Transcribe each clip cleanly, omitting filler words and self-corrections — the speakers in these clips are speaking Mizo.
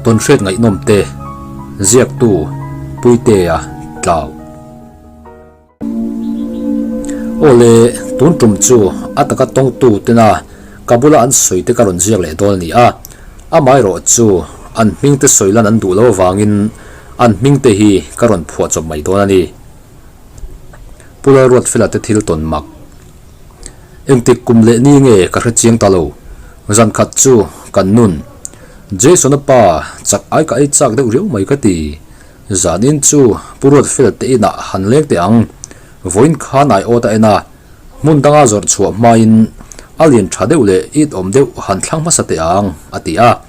Tawnhriat ngaihnawm te, ziaktu Puitea Tlau. Awle, tun tum chu a taka tawngtu tena ka bula an sawi te ka rawn ziak leh dawn a ni a, amaherawh chu an hming te sawi lan an duh lo avangin an hming te hi ka rawn phuah chawp mai dawn a ni. Pu Lalruatfela te thil tawn mak. Engtik kum leh ni nge ka hre chiang ta lo. Zan khat chu kan nun. Jason-a pa chak ai ka ei chak deuh riau mai ka ti. Zanin chu Pu Ruatfela te inah han leng teh ang. Vawiin khan ai awt a en a, hmun danga zawrh chhuah hmain a lian tha deuh leh it awm deuh han thlang hmasa teh ang, a ti a.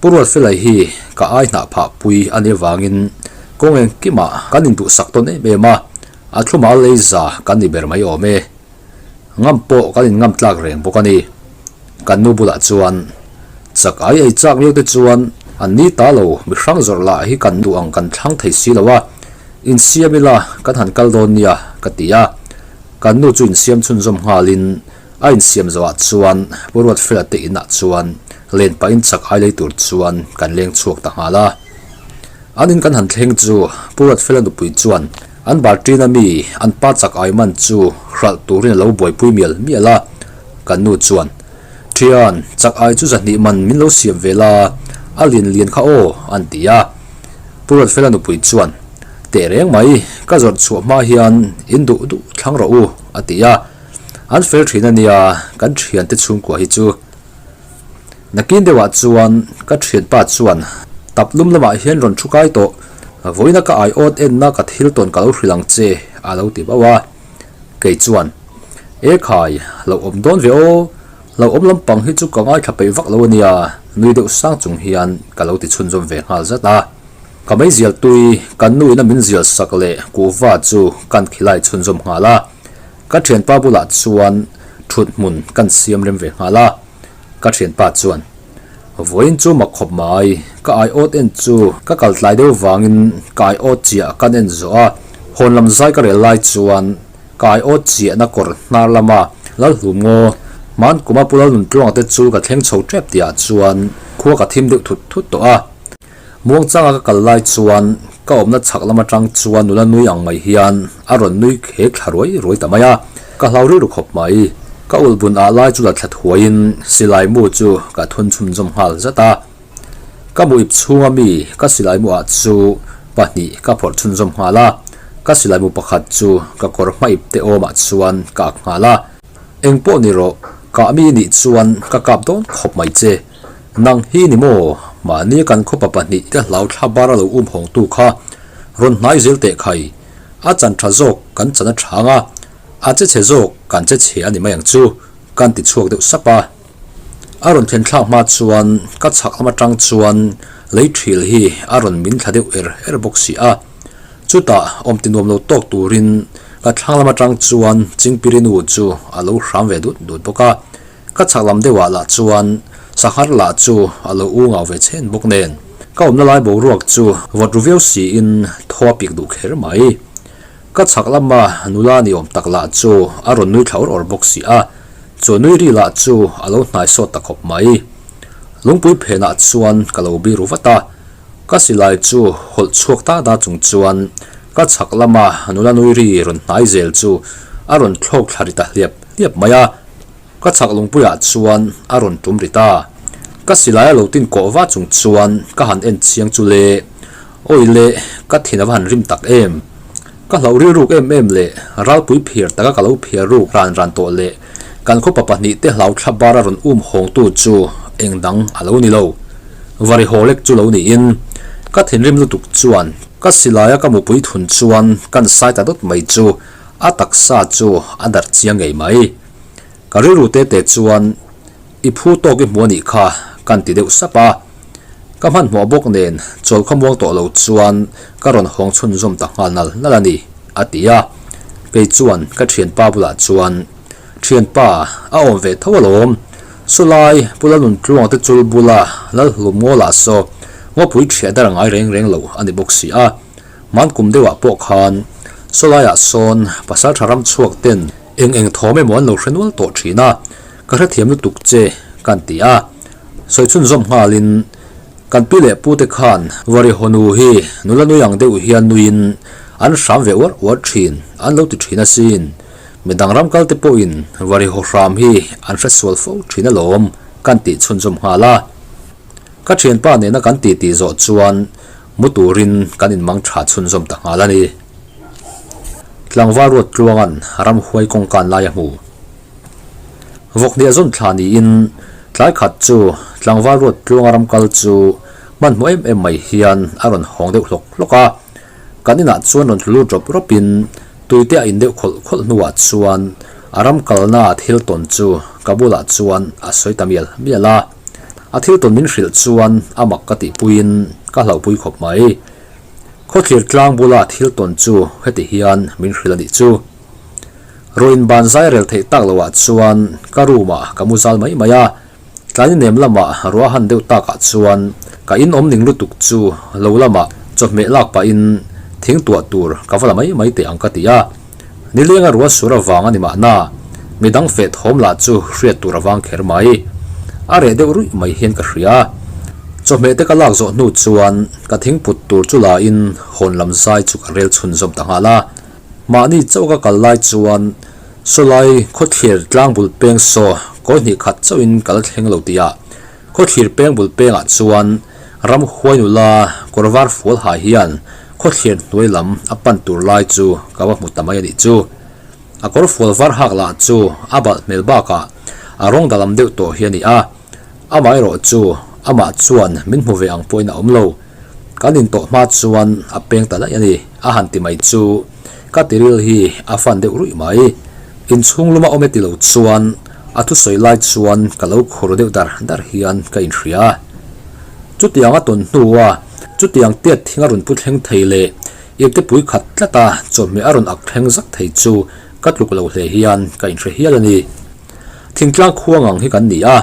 Pu Ruatfela hi ka ai hnah phah pui a nih avangin kawng engkimah kan induhsak tawn em em a, a thlumah lei za kan ni ber mai awm e. Ngam pawh kan in ngam tlak reng bawk a ni. Kan nu bulah chuan chak ai ei chak miau te chuan an ni ta lo mi hrang zawrh lah hi kan duh ang kan thlang thei si lo a, insiam ila kan han kal dawn nia ka ti a. Kan nu chu insiam chhunzawm nghalin a insiam zawhah chuan Pu Ruatfela te inah chuan len pahin chak ai lei tur chuan kan leng chhuak ta nghal a. An in kan han thleng chu Pu Ruatfela nupui chuan An Barṭin a mi an pa chak ai man chu hralh turin a lo buaipui mial mial a, kan nu chuan, Ṭhian, chak ai chu zahnih man min lo siam ve la, a lian lian kha aw, an ti a. Pu Ruatfela nupui chuan, Teh reng mai, ka zawrh chhuah hma hian in duh duh thlang rawh u, a ti a. An fel ṭhin a nia, kan ṭhiante chhungkua hi chu. Nakin deuhah chuan ka thianpa chuan tap lum lamah hian rawn thu kai tawh, vawiina ka aiawt enna ka thil tawn ka lo hrilh ang che a lo ti bauh a. Kei chuan, E khai, lo awm dawn ve aw, lo awm lampang hi chu ka ngaithla peih vak lo a nia, nui deuh sang chung hian ka lo ti chhunzawm ve nghal zat a. Ka meizial tui kan nuin a min zial sak leh kuhva chu kan khilai chhunzawm nghal a. Ka thianpa bulah chuan thut hmun kan siam rem ve nghal a, ka thianpa chuan, Vawiin chu mak khawp mai, ka aiawt en chu ka kal tlai deuh vangin ka aiawt chiah kan en zawh a, hawn lam zai ka rel lai chuan ka aiawt chiahna kawr hnar lama Lalhlum ngaw hman kuma Pu Lalnuntluanga te chu ka thleng chho tep tihah chuan khua ka thim deuh thut thut tawh a. Muangchanga ka kal lai chuan ka awmna chhak lam atang chuan nula nui ang mai hian a rawn nui khek thla ruai ruai ta mai a, ka hlau rilru khawp mai. Ka ulh bun ah lai chu la thla thuaiin silai mu chu ka thun chhunzawm nghal zat a. Ka mu ip chhunga mi ka silai mu ah chu pahnih ka phawrh chhunzawm nghal a, ka silai mu pakhat chu ka kawr hma ip te awmah chuan ka ak nghal a. Eng pawh ni rawh, kah mi nih chuan ka kap dawn khawp mai che. Nang hi ni maw? Mahni kan khawpa pahnih te hlau thla bar a lo um hawngtu kha rawn hnai zel teh khai. A chan tha zawk kan chan a chang a, a che chhe zawk kan che chhe a ni mai ang chu, kan ti chhuak deuh sap a. A rawn thlen thlak hma chuan ka chhak lam atang chuan lei thil hi a rawn min thla deuh er er bawk si a. Chutah awm ti nuam lo tawk turin ka thlang lam atang chuan Chingpirinu chu a lo hram ve dut dut bawk a. Ka chhak lam deuhah lah chuan sanghar lah chu a lo u ngau ve chhen bawk nen ka awmna lai boruak chu vawt ru viau siin thaw a pik duh kher mai. Ka chhak lama nula ni awm tak lah chu a rawn nui thla awr awr bawk si a, chu nui ri lah chu a lo hnai sawt ta khawp mai. Lungpui phenah chuan ka lo bi ru vat a, ka silai chu hawlh chhuak ta da chung chuan ka chhak lama nula nui ri rawn hnai zel chu a rawn thlawk thla ri ta hliap hliap mai a. Ka chhak lungpuiah chuan a rawn tum ri ta. Ka silai a lo tin kawh va chung chuan ka han en chiang chu le. Awi le, ka thin a va han rim tak em. Ka hlauh rilruk em em leh ralpui phiar taka ka lo phiar ruk ran ran tawh leh kan khawpa pahnih te hlau thla bar a rawn um hawngtu chu eng dang a lo ni lo. Vari haw lek chu lo niin ka thinrim lutuk chuan ka silai a ka mupui thun chuan kan sai ta dawt mai chu a taksa chu a darh chiang ngei mai. Ka rilru te te chuan i phu tawk i hmu a nih kha kan ti deuh sap a. Ka hmanhmawh bawk nen chawl khamuang tawh lo chuan ka rawn hawng chhunzawm ta nghal nal nal a ni, a ti a. Kei chuan ka thianpa bulah chuan, Thianpa, a awm ve tho alawm. Sawlai, Pu Lalnuntluanga te chul bula Lalhlum Ngawlah saw ngawpui thiah dar ngai reng reng lo a ni bawk si a. Hmankum deuhah pawh khan sawlaiah sawn pasaltha ram chhuak ten Eng eng thawm emaw an lo hre nual tawh thin a, ka hrethiam lutuk che kan ti a. Sawi chhunzawm nghalin. Kan pi leh pute khan Varihawnu hi nula nui ang deuh hian nuiin an hram ve uar uar thin an lo ti thin asin. Midang ram kal te pawhin Varihaw hram hi an hre sual fo thin alawm kan tih chhunzawm nghal a. Ka thianpa nena kan titi zawh chuan mu turin kan inmang tha chhunzawm ta nghal a ni. Tlangval ruat tluanga'n ramhuai kawngkan lai a hmu. Vawkhniah zawn thla niin tlai khat chu tlangval ruat tluanga ram kal chu hmanhmawh em em mai hian a rawn hawng deuh hlawk hlawk a. Kan inah chuan rawn lut rawp rawpin tuite a in deuh khawlh khawlh hnuah chuan a ram kalna thil tawn chu ka bulah chuan a sawi ta mial mial a. A thil tawn min hrilh chuan a mak ka tihpuiin ka hlauhpui khawp mai. Khawthlir tlang bula thil tawn chu heti hian min hrilh a nih chu. Ruin ban zai rel theih tak loh ah chuan ka room ah ka mu zal mai mai a, tlai nem lamah ruah han deuh tak ah chuan ka in awm ning lutuk chu lo lamah chawhmeh lak pahin thing tuah tur ka va la mai mai teh ang ka ti a. Nilenga ruah sur avang a ni mahna, midang feh thawm lah chu hriat tur avang kher mai. A reh deuh ruih mai hian ka hria. Chawhmeh te ka lak zawh hnu chuan ka thing put tur chu la in hawn lam zai chu ka rel chhunzawm ta nghal a. Mahni chauh ka kal lai chuan sawlai khawthlir tlang bul peng saw kawi hnih khat chauhin ka la thleng lo tih ah khawthlir peng bul pengah chuan ramhuai nula kawr var fual ha hian khawthlir hnuai lam a pan tur lai chu ka va hmu ta mai a nih chu. A kawr fual var hak lah chu a balh hmel bakah a rawng da lam deuh tawh hi a ni a, amaherawh chu amah chuan min hmu ve ang pawhin a awm lo. Kan intawh hma chuan a peng ta daih a ni, a han ti mai chu ka tiril hi a fan deuh ruih mai. Inchhung luma awm e ti lo chuan a thusawi lai chuan ka lo khur deuh dar dar hian ka inhria. Chutiang a tawn hnua chutiang tiat thing a rawn pu thleng thei leh ipte pui khat tlata chawhmeh a rawn ak thleng zak thei chu ka tluk lo hle hian ka inhre hial a ni. Thingtlang khua ngang hi kan ni a.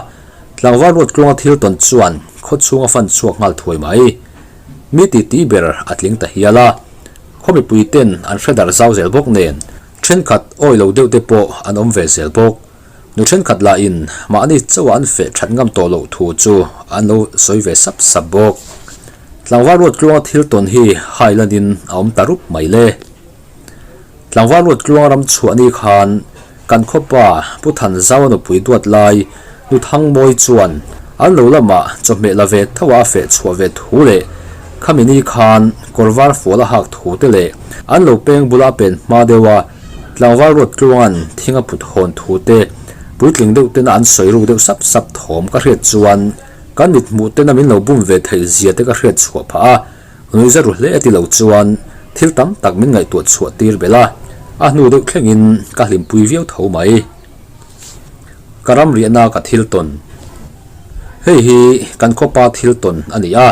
Tlangval ruat tluanga thil tawn chuan khaw chhung a fan chhuak nghal thuai mai. Mi titi ber a tling ta hial a, khaw mipui ten an hre darh zau zel bawk nen thenkhat awi lo deuh te pawh an awm ve zel bawk. Nu thenkhat lahin mahni chauha an feh that ngam tawh loh thu chu an lo sawi ve sap sap bawk. Tlangval ruat tluanga thil tawn hi hai lanin a awm ta rup mai le. Tlangval ruat tluang ram chhuah ni khan kan khawpa Pu Thanzau a nupui duat lai Nu Thangmawi chuan an lo lamah chawhmeh la ve tho a feh chhuah ve thu leh khami ni khan kawr var fual a hak thu te leh an lo peng bula a pen hma deuh a tlangval ruat tluanga'n thing a put hawn thu te puitling deuh tena an sawi ruk deuh sap sap thawm ka hriat chuan kan mithmuh tena min lo bum ve theih zia te ka hriat chhuah phah a. Nuihza ru hle ti lo chuan thil tam tak min ngaihtuah chhuah tir belh a, a hnu deuh thlengin ka hlimpui viau tho mai. Ka ram riahna ka thil tawn. Hei hi kan khawpa thil tawn a ni a,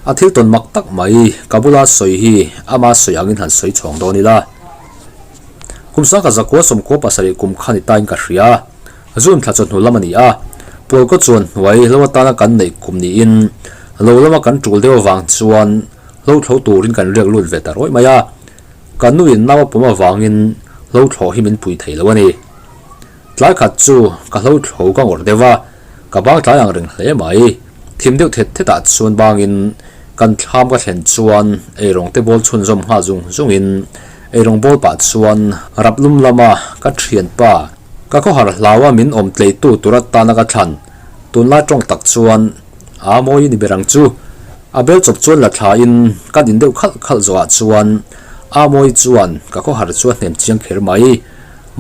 a thil tawn mak tak mai ka bula sawi hi ama sawi angin han sawi chhawng dawn ila. Kum sangkhat zakua sawmkua pasarih kum kha ni tain ka hria. June thla chawhnu lam a ni a, Pawlkaw chuan hnuai hlo atana kan neih kum niin lo lama kan tul deuh avang chuan hlo thlo turin kan riak lut ve ta rawih mai a, ka nuin nau a pawm avangin hlo thlawh hi min pui thei lo a ni. Tlai khat chu ka hlo thlo ka ngawrh deuh a, ka bang tlai ang reng hle mai. Thim deuh thet thetah chuan bangin kan thlam ka thlen chuan eirawng te bawl chhunzawm nghal zung zungin eirawng bawl pah chuan rap lum lama ka thianpa Ka khawhar hlau a min awm tleitu tur atana ka thlan. Tunlai tawng tak chuan a mawi ni ber ang chu. A bel chawp chuan la thla in kan in deuh khalh khalh zawhah chuan a mawi chuan ka khawhar chu a hnem chiang kher mai.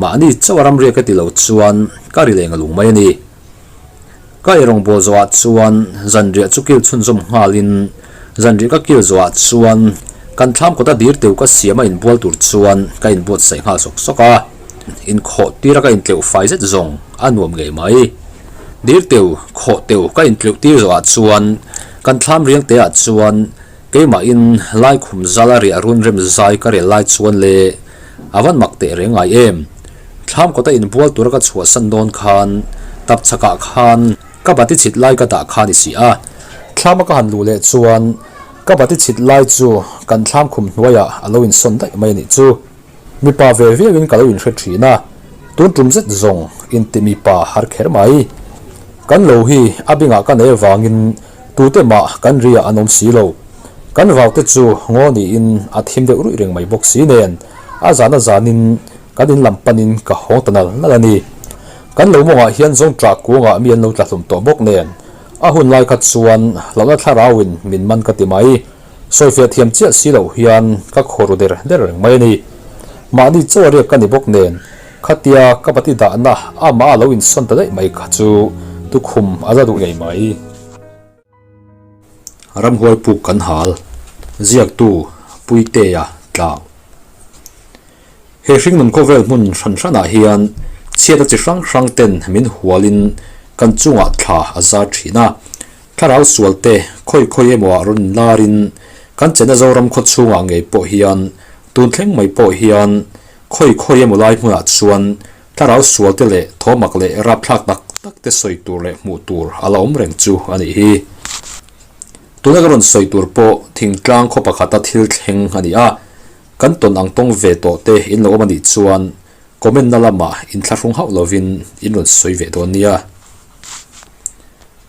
Mahni chauh a ramriak ka ti lo chuan ka ri leng lung mai a ni. Ka eirawngbawl zawhah chuan zanriah chu kil chhunzawm nghalin zanriah ka kil zawhah chuan kan thlam kawta dir teu ka siam a inbual tur chuan ka inbuatsaih nghal sawk sawk a, inkhawh tira ka intleuh fai zet zawng a nuam ngei mai. Dir teu, khawh teu ka intleuh tir zawhah chuan kan thlam riang te ah chuan keimahin laikhum zala riah run rem zai ka rel lai chuan le A van mak teh reng ngai em? Thlam kawta inbual tura ka chhuahsan dawn khan tap chhakah khan ka bati chhit lai ka dah kha ni si a. Thlama ka han luh leh chuan ka bati chhit lai chu kan thlam khum hnuaiah a lo insawn daih mai a nih chu. Mipa ve viauin ka lo inhre thin a, tun tum zet zawng inti mipa har kher mai. Kan lo hi a bingah ka nei avangin. Tute mah kan ri ah an awm si lo. Kan vau te chu ngaw niin a thim deuh ruih reng mai bawk si nen a zan a zanin kan in lam panin ka hawng ta nal nal a ni. Kan lo mawngah hian zawngṭah kuangah mi an lo tla hlum tawh bawk nen a hun lai kha chuan hlauhna thlarauin min man ka ti mai. Sawifiah thiam chiah si loh hian ka khaw ru der der reng mai a ni. Mahni chaw a riak ka ni bawk nen khatia ka pati dahna amah a lo insawn ta daih mai kha chu tukhum a za duh ngei mai. Ramhuai puk kan hal. Ziaktu Puitea Tlau. He hringnun khawvel hmun hran hranah hian chhiatna chi hrang hrang ten min hualin kan chungah thla a zar thin a. Thlarau sual te khawi khawi emaw ah rawn inlarin kan chena Zoram khaw chhungah ngei pawh hian tun thleng mai pawh hian khawi khawi emaw lai hmunah chuan Thlarau sualte leh thawmak leh rapthlak tak tak te sawi tur leh hmuh tur a la awm reng chu a nih hi. Tuna ka rawn sawi tur pawh thingtlang khaw pakhata thil thleng a ni a, kan tawn ang tawng ve tawh te in lo awm a nih chuan comment na lamah inthlahrung hauh lovin in rawn sawi ve dawn nia.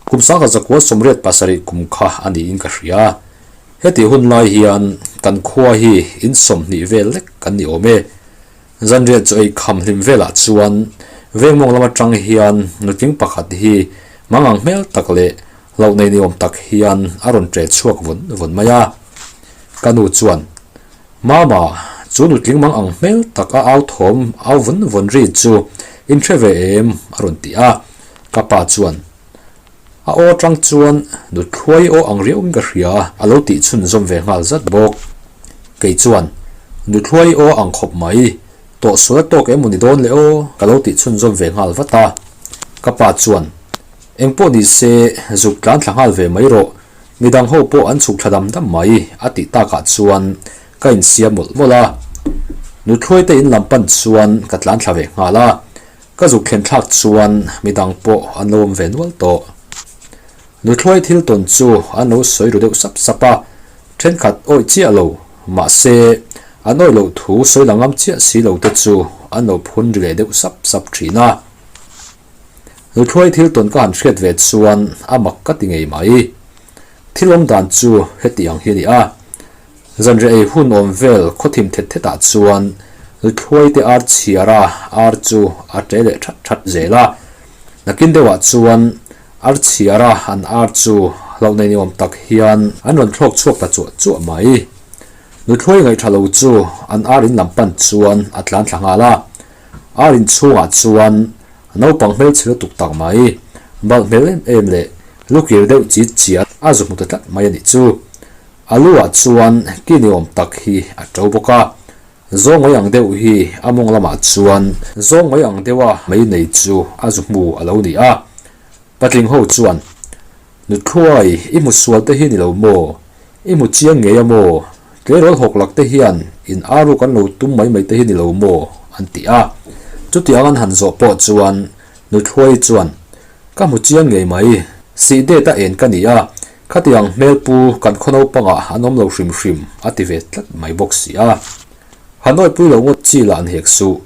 Kum sangha zakua 87 kum kha a niin ka hria. Hetih hun lai hian kan khua hi in 20 vel lek kan ni awm e. Zanriat chu ei kham hlim velah chuan vengmawng lam atang hian nutling pakhat hi mangang hmel tak leh hlauh nei ni awm tak hian a rawn ṭe chhuak vawn vawn mai a. Ka nu chuan, Mama, chu nutling mangang hmel tak a au thawm au vawn vawn ri chu in hre ve em? a rawn ti a. Ka pa chuan, A aw atang chuan nutthluai aw ang riauin ka hria a lo tih chhunzawm ve nghal zat bawk. Kei chuan, Nutthluai aw ang khawp mai, tawhsual a tawk em maw ni dawn le aw? ka lo tih chhunzawm ve nghal vat a. Ka pa chuan, Engpawh ni se, zuk tlan thla nghal ve mai rawh, midang ho pawh an chhuk thla dam dam mai, a tih takah chuan ka insiam mawlh mawlh a. Nutthluai te in lam pan chuan ka tlan thla ve nghal a. Ka zuk thlen thlak chuan midang pawh an lo awm ve nual tawh. Nuthlawi thil tawn chu an lo sawi ru deuh sap sap a, thenkhat awih chiah lo, mahse an awih loh thu sawi la ngam chiah si lo te chu an lo phun ri leh deuh sap sap thin a. Nuthlawi thil tawn ka han hriat ve chuan a mak ka ti ngei mai. Thil awm dan chu heti ang hi a ni a. Zanriah ei hun awm vel khawthim thet thet ah chuan Luthluai te ar chhiar a ar chu a ṭe leh that that zel a. Nakin deuh ah chuan ar chhiar a an ar chu hlauh nei ni awm tak hian an rawn thlawk chhuak ta chuah chuah mai. Luthluai ngaihṭha lo chu an ar in lam pan chuan a tlan thla nghal a. Ar in chhung ah chuan naupang hmelchhe lutuk tak mai, balh hmel em em leh lukir deuh chit chiat a zu hmu ta tlat mai a nih chu. A lu ah chuan ki ni awm tak hi a to bawk a, zawng mai ang deuh hi a mawng lamah chuan zawng mai ang deuha mei nei chu a zu hmu a lo ni a. Patling ho chuan, Nuthluai, i hmu sual te hi ni lo maw? I hmu chiang ngei a maw? Tleirawl hawk lak te hian in aruk an lo tum mai mai te hi ni lo maw? an ti a. Chutiang an han zawh pawh chuan Nuthluai chuan, Ka hmu chiang ngei mai. Sih det a en ka ni a, khatiang hmel pu kan khaw naupangah an awm lo hrim hrim a ti ve tlat mai bawk si a. Hanoi pui lo ngawt chi lah an hek suh.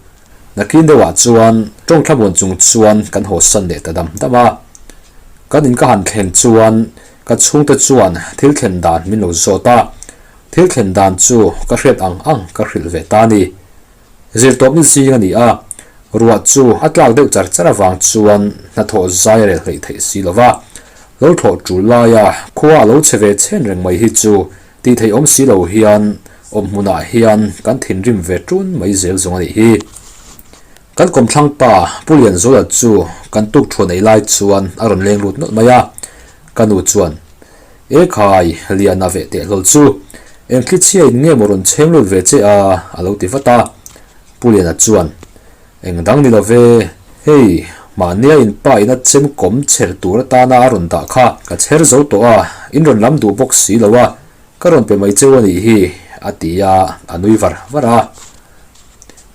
Nakin deuhah chuan tawng thlamuan chung chuan kan haw san leh ta dam dam a. Kan in ka han thlen chuan ka chhungte chuan thil thlen dan min lo zawt a, thil thlen dan chu ka hriat ang ang ka hrilh ve ta a ni. Zirtawpni zing a ni a, ruah chu a tlak deuh char char avang chuan hnathawh zai a rel hleih theih si lo va. Lo thlawh tul laia khua a lo che ve chhen reng mai hi chu tih theih awm si lo hian awm hmunah hian kan thinrim ve ṭun mai zel zawng a nih hi. Kan kawmthlang pa Pu Lianzuala chu kan tuk thuan ei lai chuan a rawn leng lut nawlh mai a, ka nu chuan, E khai, Liana ve teh hlawl chu. Eng thli chhia in nge maw rawn chheng lut ve che a? a lo ti vat a. Pu Liana chuan, Eng dang ni lo ve, hei, mahnia in pa ina chem kawm chher tur atana a rawn dah kha ka chher zo tawh a, in rawn lam duh bawk si lo a, ka rawn pe mai cheu a nih hi, a ti a, a nui var var a.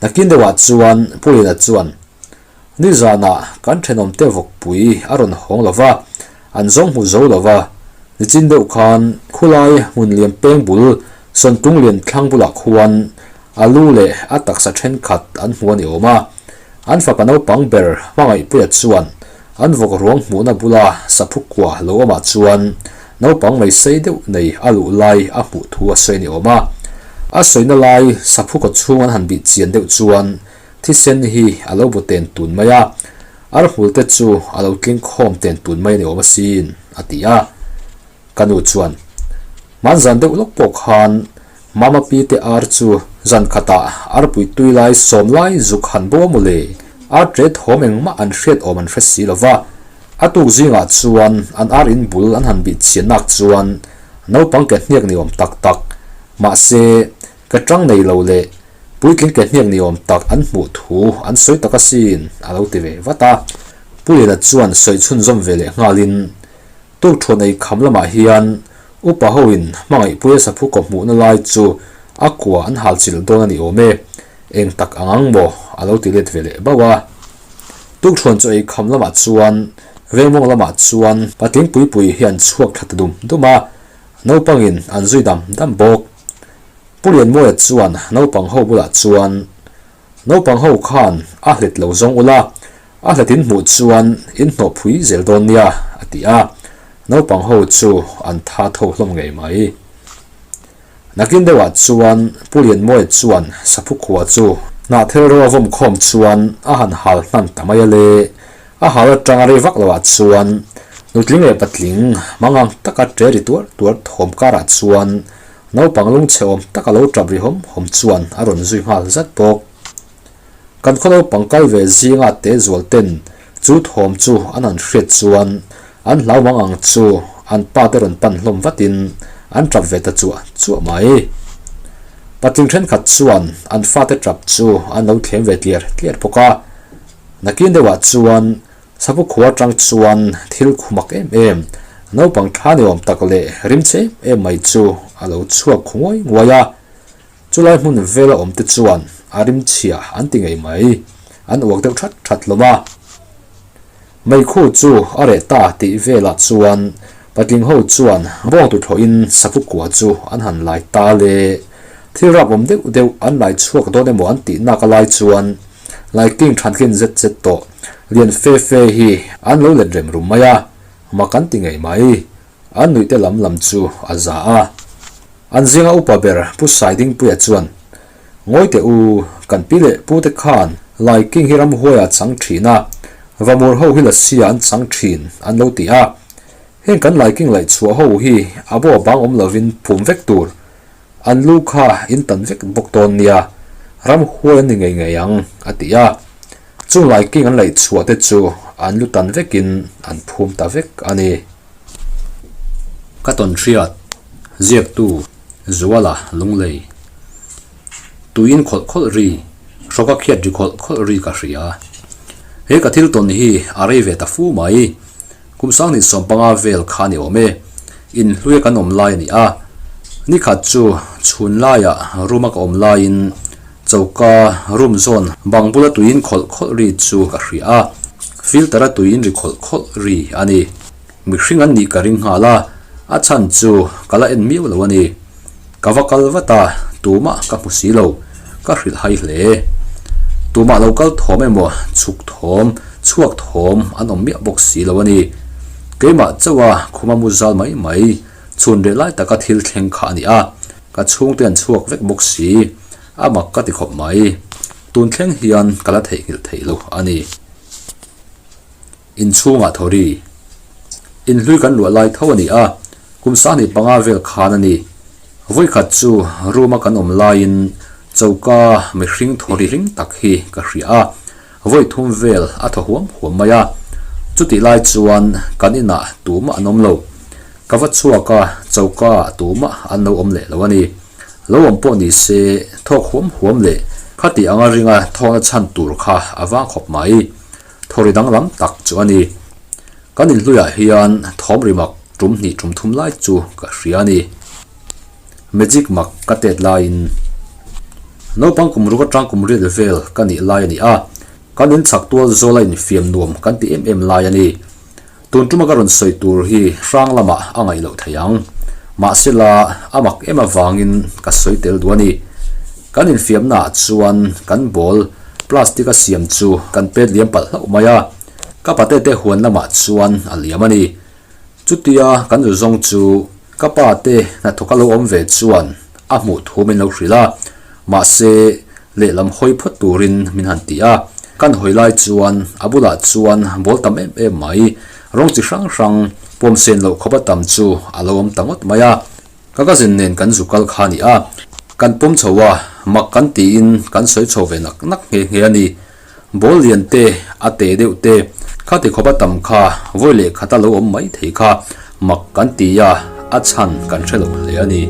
Nakin deuhah chuan Pu Liana chuan, Nizanah kan thenawmte vawkpui a rawn hawng lo va, an zawng hmu zo lo va. Nichin deuh khan khulai hmun lian peng bul Sawntung lian thlang bulah khuan a lu leh a taksa thenkhat an hmu a ni awm a. An fapa naupang ber Hmangaihpuia chuan an vawk ruang hmuhna bula saphu kua lo awmah chuan Naupang mai sei deuh nei a luh lai a hmuh thu a sawi a ni awm a. A sawina lai saphu kaw chhung an han bih chian deuh chuan thisen hi a lo bu ten tun mai a, arhmul te chu a lo tling khawm ten tun mai a ni awm asin, a ti a. Ka nu chuan, Hmanzan deuh lawk pawh khan Mama pi te ar chu zan khatah arpui tui lai sawm lai zuk han bo a mawle, ar ṭe thawm engmah an hriat awm an hre si lo va. A tuk zingah chuan an ar in bul an han bih chian nak chuan naupang ke hniak ni awm tak tak, mahse ke ṭang nei lo leh puitling ke hniak ni awm tak an hmuh thu an sawi tak asin a lo ti ve vat a. Pu Liana chuan sawi chhunzawm ve leh nghalin Tukṭhuan ei kham lamah hian upa hoin hmangaihpuia saphu kaw hmuhna lai chu a kua an hal chilh dawn a ni awm e, eng tak ang ang maw a lo ti let ve leh bauh a. Tukṭhuan chu ei kham lamah chuan vengmawng lamah chuan patling pui pui hi an chhuak thla ta dum dum a, naupangin an zui dam dam bawk. Pu Lianmawia chuan naupang ho bulah chuan Naupang ho khan a hlet lo zawng ula, a hlet in hmuh chuan in hnawh phui zel dawn nia, a ti a. Naupang ho chu an tha tho hlawm ngei mai. Nakin deuhah chuan Pu Lianmawia chuan saphu khua chu hnahthel ro a vawm khawm chuan a han hal hnan ta mai a le. A hal atanga rei vak loah chuan nutling leh patling mangang taka ṭe ri tuar tuar thawm karah chuan Naupang lungchhe awm tak a lo tap ri hawm hawm chuan a rawn zui nghal zat bawk. Kan khaw naupang kal ve zinga te zual ten chu thawm chu an han hriat chuan an hlau mang ang chu an pa te rawn pan hlawm vatin an tap ve ta chuah chuah mai. Patling thenkhat chuan an fate tap chu an lo thlem ve tliar tliar bawk a. Nakin deuhah chuan Sapu khua atang chuan thil khumak em em, naupang tha ni awm tak leh rimchhe em em mai chu a lo chhuak khu nguai nguai a. Chulai hmun vela awm te chuan a rimchhia an ti ngei mai, an uak deuh that that hlawm a. Meikhu chu a reh ta tih velah chuan patling ho chuan bawng tuthlawhin sapu kua chu an han lai ta le. Thil rap awm deuh deuh an lai chhuak dawn emaw an tih nak a lai chuan Laiking thankin zet zet tawh lian fe fe hi an lo let rem rum mai a, mak an ti ngei mai. An nuih te lam lam chu a za a. An zinga upa ber Pu Saidingpuia chuan, Ngawi teh u, kan pi leh pu te khan Laiking hi ramhuai ah chang thin a, Vamur ho hi Lassi ah an chang thin an lo ti a. Heng kan Laiking laihchhuah ho hi a bo a bang awm lovin phum vek tur An lu kha in tan vek bawk dawn nia, ram huai an ni ngei ngei ang, a ti a. Chung laiking an laih chhuah te chu an lu tan vekin an phum ta vek a ni. Ka tawn hriat, ziaktu, Zuala, Lunglei. Tuiin khawlh khawlh ri, hrawka khiat ri khawlh khawlh ri ka hria. He ka thil tawn hi a rei ve ta fu mai. Kum sanghnih 15 vel kha a ni awm e. Inhluia kan awm lai a ni a. Nikhat chu chhun laiah room a ka awm laiin choka room zawn bang bula tuiin khawlh khawlh ri chu ka hria a. Filter a tuiin ri khawlh khawlh ri a ni. Mihring an nih ka ring nghal a, a chhan chu ka la en miau lo a ni. Ka va kal vat a, tumah ka hmu si lo, ka hrilh hai hle. Tumah lo kal thawm emaw chhuk thawm, chhuak thawm an awm miah bawk si lo a ni. Keimah chauha khuma mu zal mai mai, chhun reh lai taka thil thleng kha a ni a, ka chhungte an chhuak vek bawk si, a mak ka ti khawp mai. Tun thleng hian ka la theihnghilh theih lo a ni. Inchhungah thaw ri. Inhlui kan luah lai tho a ni a, kum 25 vel khan a ni. Vawikhat chu room a kan awm laiin choka mihring thaw ri hring tak hi ka hria a, vawi thum vel a thaw huam huam mai a. Chutih lai chuan kan inah tumah an awm lo. Ka va chhuak a, choka ah tumah an lo awm leh lo a ni. Lo awm pawh ni se thawk huam huam leh khati anga ringa thawkna chhan tur kha a vang khawp mai. Thawri danglam tak chu a ni. Kan inhluiah hian thawm ri mak tum hnih tum thum lai chu ka hria a ni. Magic mak ka tet laiin naupang kum ruk atang kum riat vel ka nih lai a ni a, kan inchhak tual zawl a infiam nuam kan ti em em lai a ni. Tun tuma ka rawn sawi tur hi hrang lamah a ngaih loh thei ang. Mahsela a mak em avangin ka sawi tel duh a ni. Kan infiamnaah chuan kan ball plastic a siam chu kan pet liam palh hlauh mai a, ka pate te huan lamah chuan a liam a ni. Chutia kan zu zawng chu ka pa te hnathawk a lo awm ve chuan a hmuh thu min lo hrilh a, mahse lehlam hawi phawt turin min han ti a. Kan hawi lai chuan a bulah chuan ball tam em em mai, rawng chi hrang hrang pawm sen loh khawp a tam chu a lo awm ta ngawt mai a. Ka cousin nen kan zu kal kha a ni a, kan pawm chho a, mak kan tiin kan sawi chho ve nak nak nghe nghe a ni. Ball lian te, a te deuh te, kha ti khawp a tam kha vawi leh khat a lo awm mai thei kha mak kan ti a, a chhan kan hre lo hle a ni.